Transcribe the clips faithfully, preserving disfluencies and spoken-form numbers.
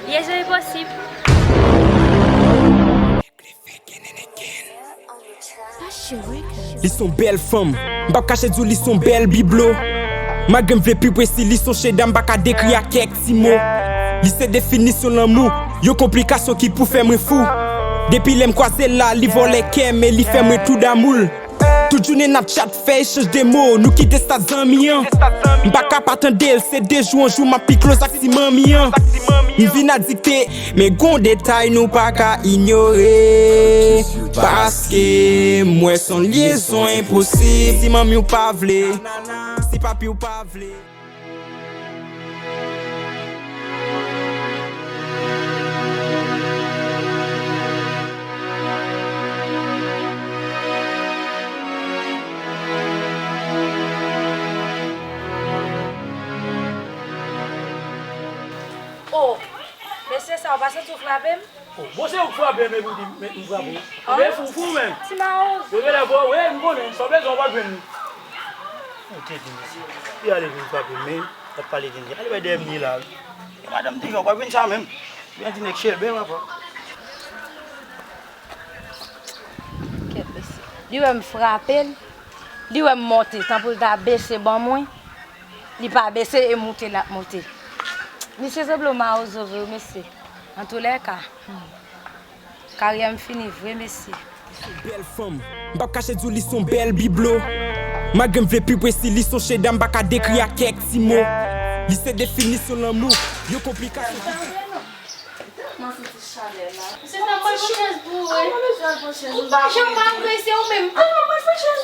Yes, wi, posib. Li se yon bèl fanm, m p ap kache di w li se yon bèl biblo. Malgre m vle pi presi, li se yon cheda m pa ka dekri ak kèk ti mo. Li se definisyon lanmou, yon konplikasyon ki pou fè mwen fou. Depi lè m kwaze l la, li vòlè kè m e li fè mwen tou damou l. Tout jounen n ap chat, fè echanj de mo, nou kite stad zanmi an. M pa ka pa tande l, se de jou an jou m ap pi close ak ti manmi an. M vin adikte, men gon detay nou pa ka inyore. Paske m wè s on lyezon enposib. Si manmi w pa vle, si papi w pa vle. Oh, mesye sa, w pa santi w frape m? Oh, bon, se ou k frape m epi w di m, m frape w. An? Men fou, fou menm. Ti mawozo. Yo genlè fò, wi, m konnen, sa w bezwen w pral jwenn li. Ou te di mesye. Li ale vin frape m, men, l ap pale de nèg. Ale bay dèyè m li la. E madanm te gen, w pral jwenn sa menm. Byen di nèg chelbe, papa. Kèt mesye. Li wè m frape l, li wè m monte, tanpri l ta bese ban mwen. Li pa bese e moute l ap moute. Misye sanble yon mawozo vre wi, mesye. Antoulèka, hmm, karyè m fini vre, mesye. Li se yon bèl fanm, m p ap kache di w li se yon bèl biblo. Malgre m vle pi presi, li se yon cheda m pa ka dekri ak kèk ti mo. Li se definisyon lanmou, yon konplikasyon ki Tèlman santi chalè la. Se nan mwen pou chèz pou ou, wi. Mwen bezwen pran chèz, ou pa janm pa prese ou menm. Tèlman mwen pran chèz.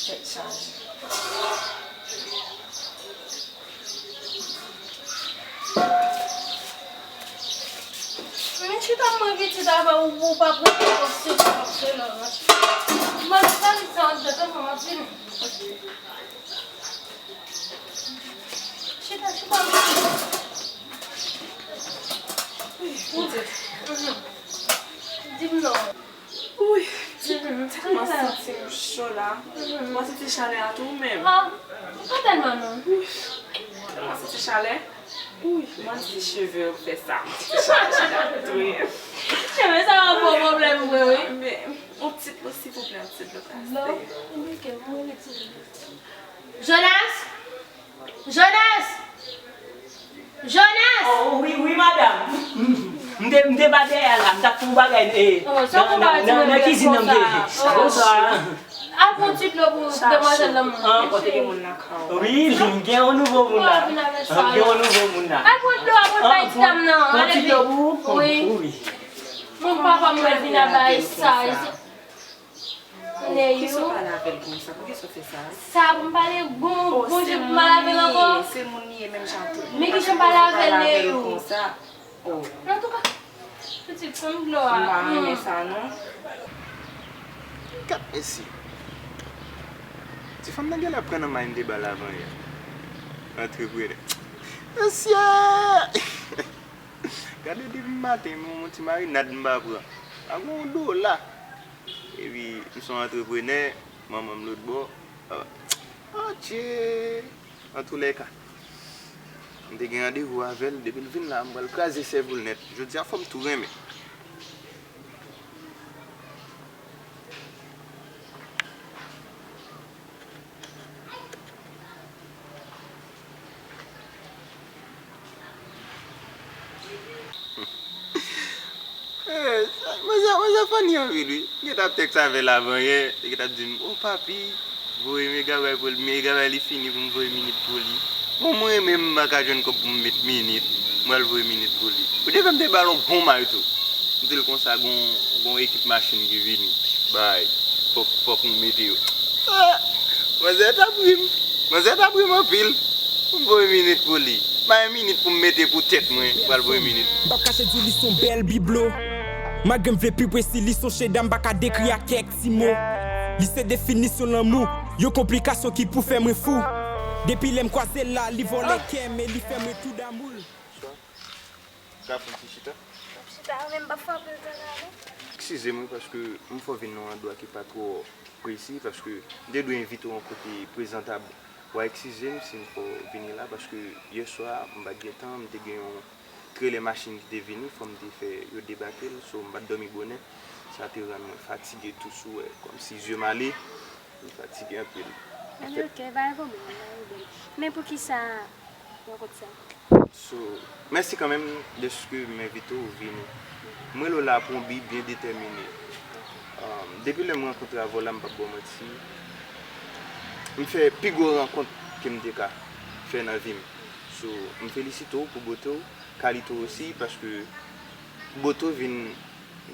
Tèt chaje. Men chita mwen pitit avè ou, ou pa pran kòb se pa ap fè la. Mwen pa di sa, an tèt mwen ap vini. Chita, chita. Wi, pitit. Mhm. Di m non. Wi, pitit, m tèlman santi m cho la. Mwen santi chalè a tou menm. Ah, pa tèlman non. Wi, tèlman santi chalè. Wi, mwen santi cheve yo fè sa. Mwen santi chalè, chalè a tou menm. Cheve sa va ba w pwoblèm vre, wi. Men, yon ti dlo, silvouplè, yon ti dlo, pastè. Dlo? Enben, ke mwen rele ti dlo. Jonas! Jonas! Jonas! Oh, wi, wi, madanm. M, m, m te, m te pa dèyè a la, m t ap fè yon bagay, e, nan, nan, nan, nan kizin nan m te. Bonswa. Al pran ti dlo pou demwazèl lan mwen. An, kote gen moun nan ka w? Wi, m gen yon nouvo moun la. M gen yon nouvo moun la. Al pran dlo a pou bay ti dam nan. Pran ti dlo pou ou? Wi. Wi. Moun papa mwen vin a bay sa. Neyou. Poukisa w pale avè l konsa? Poukisa w fè sa? Sa pou m pale gon, gon jan pou m pale avè l ankò? Se moun li ye, menm jan tou. Men ki jan m pale avè l, Neyou? Antouka, pitit, pran dlo a. M pa renmen sa, non. Gad mesye. Ti fanm nan genlè pran nan may m te ba l avan yè. Antreprenè. Mesye! Gade depi maten, m yon ti marinad m pa pran. Pa gen yon dola. Epi, m se yon antreprenè, manman m lòt bò. Ah, adje! Antoulèka, m te gen randevou avè l, depi l vin la, m pral kraze sèvo l nèt. Jodi a, fò m tou renmen. Eh, manzè, manzè funny anpil, wi. M gentan ap tèks avè l avan yè, li gentan ap di m, "O papi, voye megabay pou li, megabay li fini pou m voye minit pou li." Bon, mwen menm, m pa ka jwenn kòb pou m met minit, m pral voye minit pou li. Ou te fè m te ba l yon bon may tou. M di l konsa, gon, gon ekip machin ki vini. Bay, fòk, fòk nou mete yo. Ah, manzè t ap ri m. Manzè t ap ri m anpil. Pou m voye minit pou li. Bay minit pou m mete pou tèt mwen. M pral voye minit. M p ap kache di w li se yon bèl biblo. Malgre m vle pi presi, li se yon cheda m pa ka dekri ak kèk ti mo. Li se definisyon lanmou, yon konplikasyon ki pou fè mwen fou. Depi lè m kwaze l la, li vòlè kè m e li fè mwen tou damou l. Ka fè yon ti chita? M ap chita, men m p ap frape l tande, non. Eskize m, wi, paske m fè w vin nan yon andwa ki pa twò presi, paske m te dwe envite w yon kote prezantab. W a eskize m si m fè w vini la, paske yè swa, m pa t gen tan, m te gen yon trelè machin ki te vini, fò m te fè yo debake l, so m pa t dòmi bonè. Sa te rann mwen fatige tou, si w wè, kòmsi zye m ale, m fatige anpil. Anfèt, ok, pa gen pwoblèm, pa gen pwoblèm. Men poukisa rankont sa? So, mèsi kanmenm dèske m envite w vini. Mwen rele w la pou yon bi byen detèmine. Um, depi lè m rankontre avè w la, m p ap ba w manti, m fè pi gwo rankont ke m te ka fè nan vi m. So, m felisite w pou bote w, kalite w osi, paske bote w vin,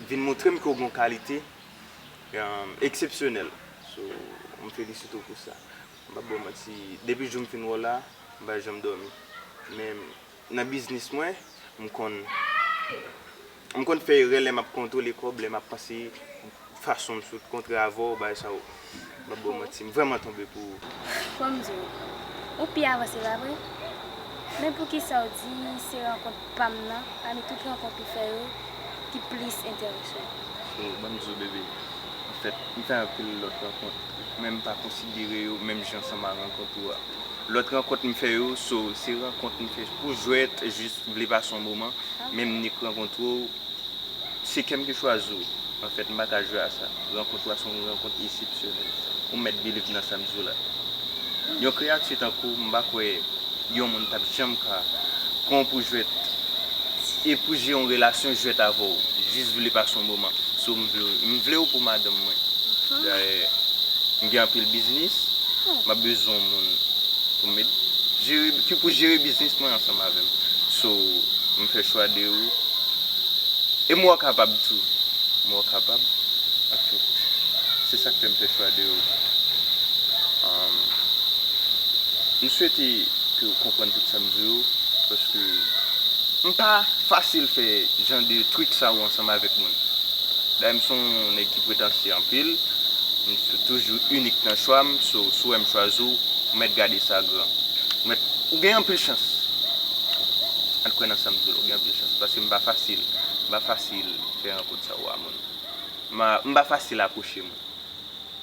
vin montre m ke w gen yon kalite, um, eksepsyonèl. So, m felisite w pou sa. M p ap ba w manti, depi jou m fin wè w la, m pa janm dòmi. Men nan biznis mwen, m konn, m konn fè erè lè m ap kontwole kòb, lè m ap panse fason m sot kontre avè w, bagay sa yo. M p ap ba w manti, m vrèman tonbe pou ou. Fò m di w, ou pi avanse, pa vre? Men poukisa w di se rankont pa m nan, pami tout rankont ou fè yo, ki plis enterese w? So, ban m di w, bebe, anfèt, m fè anpil lòt rankont, men m pa konsidere yo menm jan ansanm ak rankont ou a. Lòt rankont m fè yo, so, se rankont m fè pou jwèt, jis vle pase yon moman, men m nik rankontre w, se kè m ki chwazi w. Anfèt, m pa ka jwe a sa. Rankont ou a se yon rankont eksepsyonèl. Ou mèt believe nan sa m di w la. Yon kreyati tankou w, m pa kwè yon moun t ap janm ka pran w pou jwèt e pou jere yon relasyon jwèt avè w. Jis vle pase yon moman. So, m vle, m vle w pou madanm mwen. Dayè, m gen anpil biznis, m ap bezwen yon moun pou m met jere, ki pou jere biznis mwen ansanm avè m. So, m fè chwa de ou. E m wè w kapab tou. M wè w kapab. Anfèt, se sa k fè m fè chwa de ou. Um, m swete ke w konprann tout sa m di w, paske m pa fasil fè jan de trik sa yo ansanm avèk moun. Dayè, m se yon nèg ki pretansye anpil, m toujou inik nan chwa m, so, si w wè m chwazi w, ou mèt gade sa gran. Ou mèt, ou gen anpil chans. Ann kwè nan sa m di w la, ou gen anpil chans, paske m pa fasil, m pa fasil fè rankont sa yo a moun. M pa, m pa fasil apwoche moun.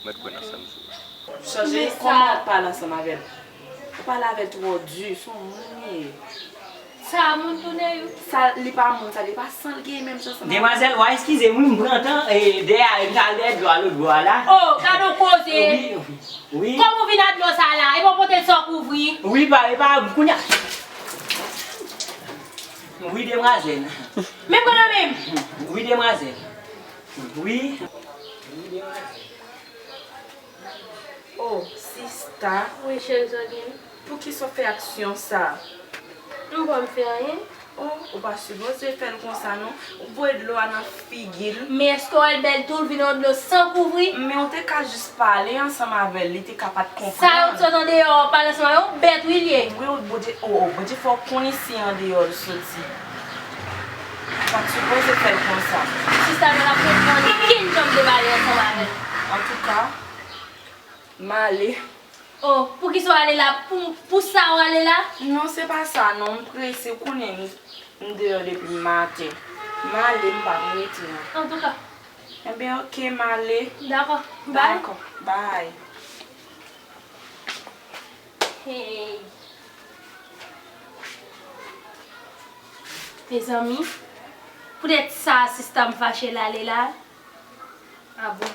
Mèt kwè nan sa m di w. Chanje kòman w ap pale ansanm avè l. Ou pale avè l twò di, se yon moun li ye. Sa moun tounen yo. Sa, li pa moun, sa, li pa san l gen menm jan ansanm avè l. Demwazèl, w a eskize m, wi, m pran tan, e, dèyè, m t al dèyè dlo a lòt bò a la. Oh, gade yon koze. Wi, wi. Kòman w vin ak dlo sa la? E pa w pote l san kouvri? Wi, pa, e pa, kounye a. Wi, demwazèl. Men pran nan men m. Wi, demwazèl. Wi. Oh, sista. Wi, cheri, sa gen. Poukisa w fè aksyon sa? M pa m fè anyen. Oh, ou pa sipoze fè l konsa non. Ou voye dlo a nan figi l. Men èske w wè l bèl tou, l vin yon dlo san kouvri? Men ou te ka jis pale ansanm avè l, li te ka pa t konprann. Sa yo t sot andeyò, pale ansanm avè l, yon bèt wi l ye. Wi, Bondye, oh, oh, Bondye fè w konn isi andeyò l soti. Ou pa t sipoze fè l konsa. Sista, men l ap konprann, li kin janm te pale ansanm avè l. Antouka, m ale. Oh, poukisa w ale la? Pou, pou sa w ale la? Non, se pa sa non, m prese, ou konnen m, m deyò depi maten. M ale, m p ap rete non. Antouka. Enben, oke, m ale. Dakò, bye. Dakò, bye. Hey. Mezanmi, poutèt sa sista m fache l ale la. Ah bon.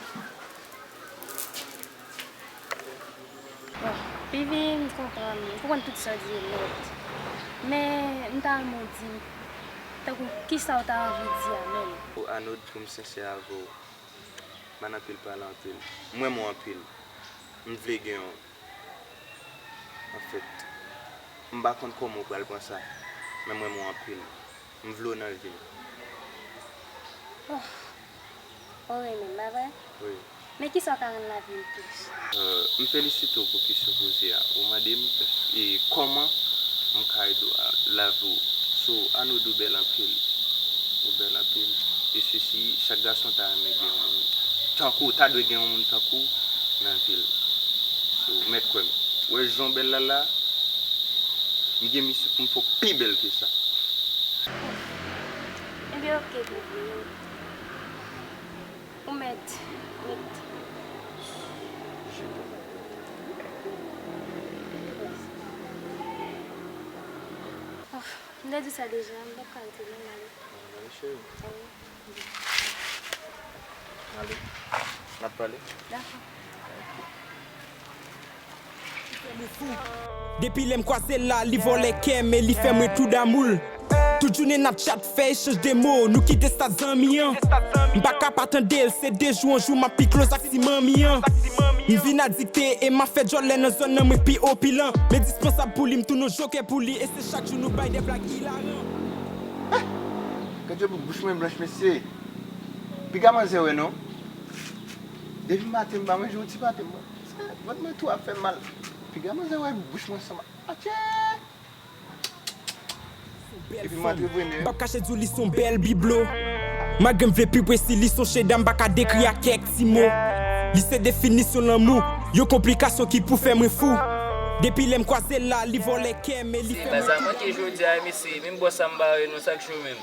Bon, Vivi, m konprann, m konprann tout sa w di yo nèt. Men, m ta renmen w di m, tankou, kisa w ta anvi di a menm? O Arnaud, pou m sensè avè w, m pa nan anpil pale anpil. M renmen w anpil. M vle gen w. Anfèt, m pa konn kòman w pral pran sa, men m renmen w anpil. M vle w nan vi m. Oh, ou renmen m, pa vre? Wi. Men kisa w ka rann lavi m plis? Euh, m felisite w pou kesyon poze a. Ou mande m, e, kòman m ka ede w a lavi w. So, Arnaud, ou bèl anpil. Ou bèl anpil. E sesi, chak gason ta renmen gen yon moun tankou w, ta dwe gen yon moun tankou w nan vi l. So, mèt kwè m. Ou wè jan w bèl la la, m gen misyon pou m fè w pi bèl ke sa. Ebyen, oke, bebe. Ou mèt, mèt. Je t'aime. M te di sa deja, m p ap ka rete non, m ale. Ann ale, cheri. Ann ale. N ap pale. Dakò. Depi lè m kwaze l la, li vòlè kè m e li fè mwen tou damou l. Tout jounen n ap chat, fè echanj de mo, nou kite stad zanmi an. M pa ka pa tande l, se de jou an jou m ap pi close ak ti manmi an. M vin adikte e m ap fè djòlè nan zòn nan, mwen pi opilan. M endispansab pou li, m tounen yon jokè pou li e se chak jou nou bay de blag ilaran. Gad yon bout bouch mwen blanch mesye. Piga manzè wè non. Depi maten m pa manje yon ti pate mwen. Vant mwen tou ap fè m mal. Piga manzè wè bouch mwen sanm. Atchè! Epi m antreprenè. M p ap kache di w li se yon bèl biblo. Malgre m vle pi presi, li se yon cheda m pa ka dekri ak kèk ti mo. Li se definisyon lanmou, yon konplikasyon ki pou fè mwen fou. Depi lè m kwaze l la, li vòlè kè m e li fè mwen. Baz la manke jodi a mesye, menm bò sa m bare nou sak cho menm.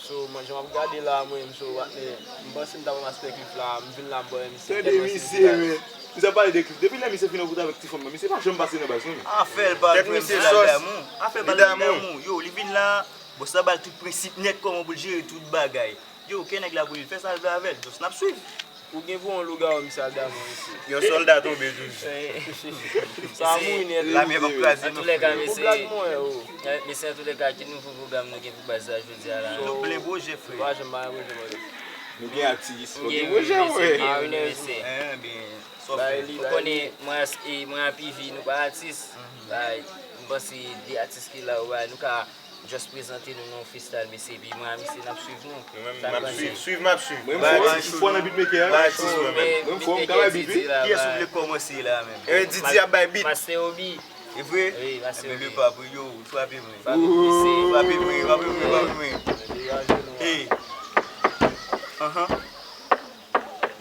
So, mwen, jan m ap gade la, mwen menm, so, patnè, m panse m t ap ranmase pè Cliff la, m vin la, m ba misye tèlman sezi la. Tande misye, men. Misye ap pale de Cliff. Depi lè misye fin rankontre avèk ti fanm nan, misye pa janm pase nan baz, non, men. Afè l pa jwe, misye sòs. Afè l pa jwe damou. Yo, li vin la, bòs la ba l tout prensip nèt, kòman pou l jere tout bagay. Yo, ke nèg la pou li, l fè sa l vle avè l. Just n ap swiv. Ou gen pou yon lougawou misye al damou mesye. Yon sòlda tonbe toujou. Sa a mouri nèt. Lamè p ap kraze nou frè. Yon blag mwen o. Mesye antouleka kit nouvo pwogram nou gen pou baz la jodi a la. Nou plen pwojè frè. Nou pa janm pa gen pwojè mwen. Nou gen atis, nou gen pwojè mwen. Enben, sòf. Ou konnen mwen ak Pivi nou pa atis. M panse de atis ki la yo bay nou ka Just prezante nou nan yon freestyle mesye epi mwen a misye n ap swiv nou. Nou menm n ap swiv, swiv m ap swiv. Mwen m fò, m fò nan beatmaker a. Mwen m fò, m ka bay beat wi. Kiyès ou vle kòmanse la menm? Didi ap bay beat. Master Obi. E vre? Wi, Master Obi. Ebyen le pap wi, yo, ou frape mwen. Frape m mesye. Frape mwen, frape mwen, frape mwen. Hey. Anhan.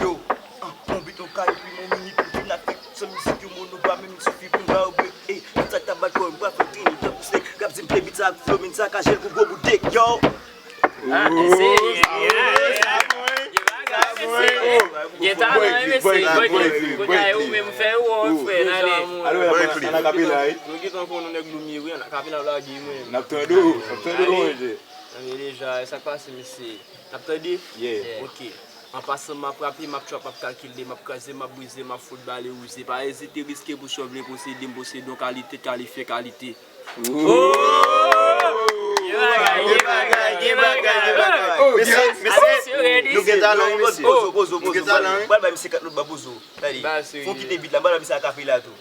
Yo, ah, on bit on kay epi mon minit pou fin ak fèk. San mizik yo mo nou pa menm sifi pou n ba yo brek. Ey, tout sa k t ap bat kò yo m pral fè tini tankou snake. Rap di m play bit sa ak flow, min sa ka jel kou gwo bout dek, yo. Ah, ese, yeah, yeah, yeah. Gen bagay, mesye. Gen talan, wi, mesye. Kote a ou menm fè ou, frè, n ale. An akapela, wi. Nou gentan konn nou nèg Loumye, wi, an akapela lage mwen. N ap tande w, n ap tande w, monchè. Tande deja, sa k pase, mesye. N ap tande? Yeah. Ok. An pasan m ap rape, m ap trap, m ap kalkile, m ap kraze, m ap brize, m ap fout bale wouze. Pa ezite riske pou sa w vle posede, m posede yon kalite, kalifye kalite. Ooo! Gen bagay, gen bagay, gen bagay, gen bagay. Mesye, mesye, nou gen talan wi mesye. Pozo, pozo, pozo. Nou gen talan wi. Pral bay misye kat lòt ba pozo. Tande, fò w kite beat la, m pral ba misye akapela tou.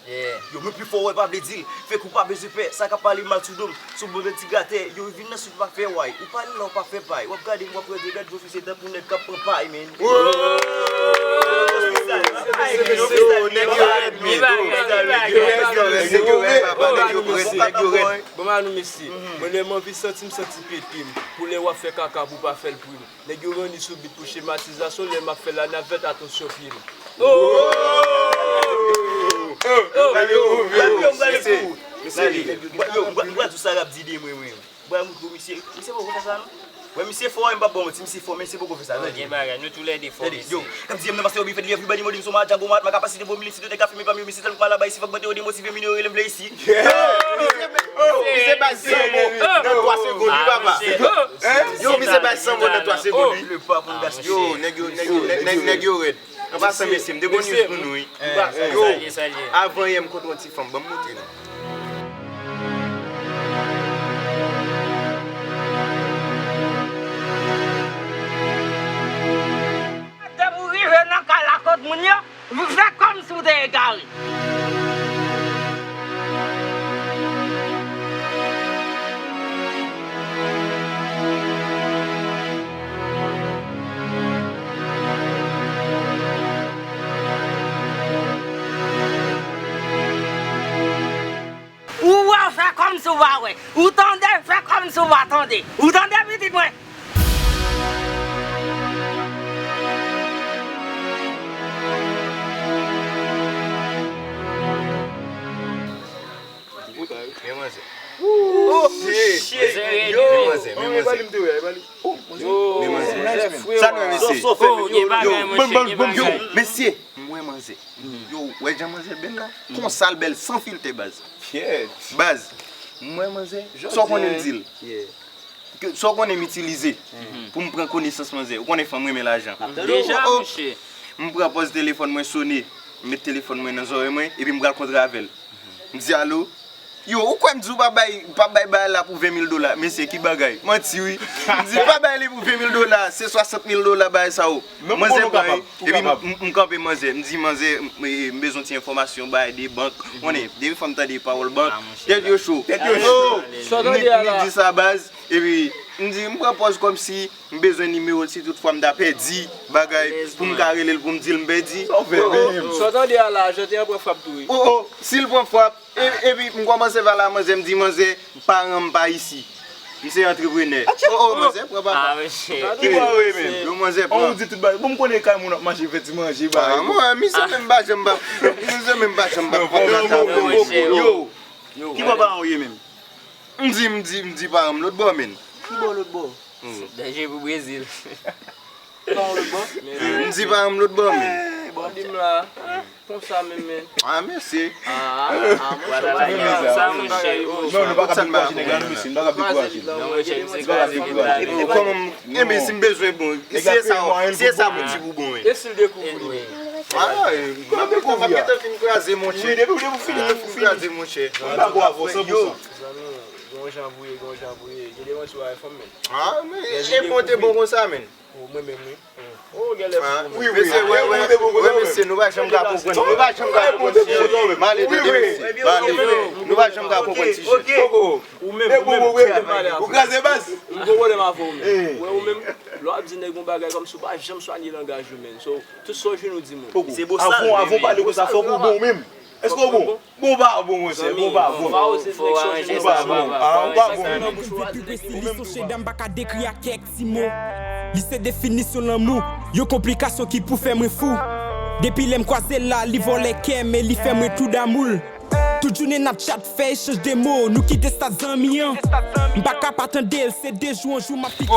Yo, mwen pi fò w wè pa vle di l. Fèk ou pa bezwen pè, sa k ap pale mal sou do m. Sou bon de ti gratè, yo vin nan sud pa fè way. Ou pale la ou pa fè pay. W ap gade m w ap rete gad Jofise tankou nèg k ap pran pay, man. Bon ba nou mesye, mwen lè m anvi santi m santi pete m. Pou lè w ap fè kaka pou w pa fè l pri m. Nèg yo ranni sou beat pou chematizasyon lè m ap fè lanavèt atansyon pye m. Ooo! Ooo! Yo, m pral di w sa rap di de mwen, mwen. M pral moutre w misye. Misye poko fè sa non. Wè misye fò wi, m p ap ba w manti, misye fò, men misye poko fè sa, tande. Gen bagay, nou toulède fò mesye. Yo, k ap di m nan master yo byen fèt li everybody mwen di m se yon madango mat, man kapasite bon milis, si tout nèg ka fimen pa m yo, misye tèlman malabay, si fòk mwen te yo demotive, m vini yo rele m vle isi. Yo, misye bay san mo nan twa segonn wi papa. Yo, misye bay san mo nan twa segonn wi. Yo, nèg yo, nèg yo, nèg yo rèd. An pasan mesye, m te gon news pou nou wi. Yo, avan yè m kontre yon ti fanm, ban m montre nou. Depi w rive nan kay la kot moun yo, fè kòmsi w te egare. Ou wè, fè kòmsi w pa wè. Ou tande, fè kòmsi w pa tande. Ou tande, pitit mwen? Men manzè. Oh shit. Men manzè, men manzè. Men manzè. Sa nou wè mesye? Yo, mesye, m wè manzè. Yo, wè jan manzè bèl la? Konsa l bèl, san filtè baz. Baz, m wè manzè. Sa w konnen m di l? Ke, sa w konnen m itilize pou m pran konesans manzè. Ou konnen fanm renmen lajan. Deja, monchè. M pran pòz telefòn mwen sone, m met telefòn mwen nan zòrèy mwen, epi m pral kontre avè l. M di, "Alo?" Yo, ou kwè m di w pa bay, pa bay bagay la pou ven mil dola? Mesye, ki bagay? Manti, wi. M di, "Pa bay li pou ven mil dola, se swasant mil dola bagay sa yo." Manzè pran li. Epi m, m, m kanpe manzè, m di, "Manzè, m, m, m bezwen ti enfòmasyon, bagay de bank." Konnen, depi fanm tande pawòl bank, tèt yo cho. Tèt yo cho. Sa w tande a la? M di sa baz, epi m di, m pran pòz kòmsi m bezwen nimewo l si tout fwa m ta pèdi bagay pou m ka rele l pou m di l m pèdi. Sa w fè menm? Sa w tande a la, Jean te an pran frap tou, wi. Oh, oh, si l pran frap, e, epi m kòmanse pale a manzè, m di, "Manzè, paran m pa isi. M se antreprenè." Oh, oh, manzè, pran papa. Ah, mesye. Ki paran w ye menm? Yo, manzè, pran. Ou di tout bagay. Bon, m konnen kay moun ap mache fè ti manje, bagay. Ah, mwen, misye menm pa janm pa, misye menm pa janm pa pran nan tab. Yo, ki paran w ye menm? M di, m di, m di paran m lòt bò, menn. Ki bò lòt bò? Danje pou Brezil. Paran w lòt bò? M di paran m lòt bò, menn. Bon, di m la. Konsa menm, menn. Ah, mesye. Ah, ah, monchè, sa, monchè. Non, nou pa ka dekouraje nèg la, non, mesye. Nou pa ka dekouraje. Non, monchè, misye kraze. Kòman, enben, si m bezwen, bon, si e sa, si e sa pou ti boubon, wi. E si l dekouvri? Ah, e, m ap gentan fin kraze, monchè. Wi, depi, depi w fini, depi w fini. Kraze, monchè. Yo. Zanmi, gon jan pou ye, gon jan pou ye. Gen de manti w a fè m, men. Ah, men, e bon, te bon konsa, men. Mwen menm, wi. Oh, gen lè fou, men. Mesye, wè, wè, wè, mesye, nou pa janm ka konprann. Nou pa janm ka konprann ti jèn. M ale tande mesye. M ale. Nou pa janm ka konprann ti jèn. Ou menm, ou menm, ou kraze baz. M gon pwoblèm avè w, men. Wè, ou menm, lè w ap di nèg yon bagay kòmsi w pa janm swanye langaj ou, men. So, tout sa w jwenn ou di moun. Se bosal. Avan, avan w pale konsa, fòk ou bon ou menm. Èske w bon? Bon, w pa bon, monchè, bon, w pa bon. Ou pa bon. Ah, ou pa bon. Pi presi li se yon chedam, m pa ka dekri a kèk ti mo. Li se definisyon lanmou, yon konplikasyon ki pou fè mwen fou. Depi lè m kwaze l la, li vòlè kè m e li fè mwen tou damou l. Tout jounen n ap chat, fè echanj de mo, nou kite stad zanmi an. M pa ka pa tande l, se de jou an jou m ap pike.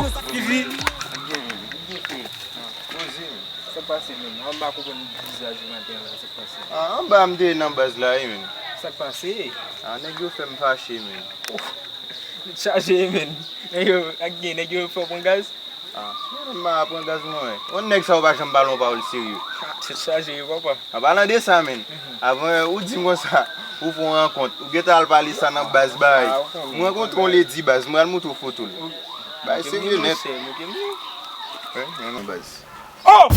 Poze, men. Sa k pase, menn? An m pa konprann vizaj ou maten an la, sa k pase? Ah, anba m te ye nan baz la, wi, menn. Sa k pase? Ah, nèg yo fè m fache, menn. Tèt chaje, menn. Nèg yo, ak gen, nèg yo fè w pran gaz? Ah, m pa pran gaz, mwen. Yon nèg sa yo pa janm pale yon pawòl serye. Ah, tèt chaje, wi, papa. An palan de sa, menn. Avan, ou di m konsa, ou fè yon rankont. Ou gentan al pale sa nan baz, bay. M rankontre yon ledi, baz. M pral montre w foto l. Bay serye nèt. Wi, men nan baz. Oh!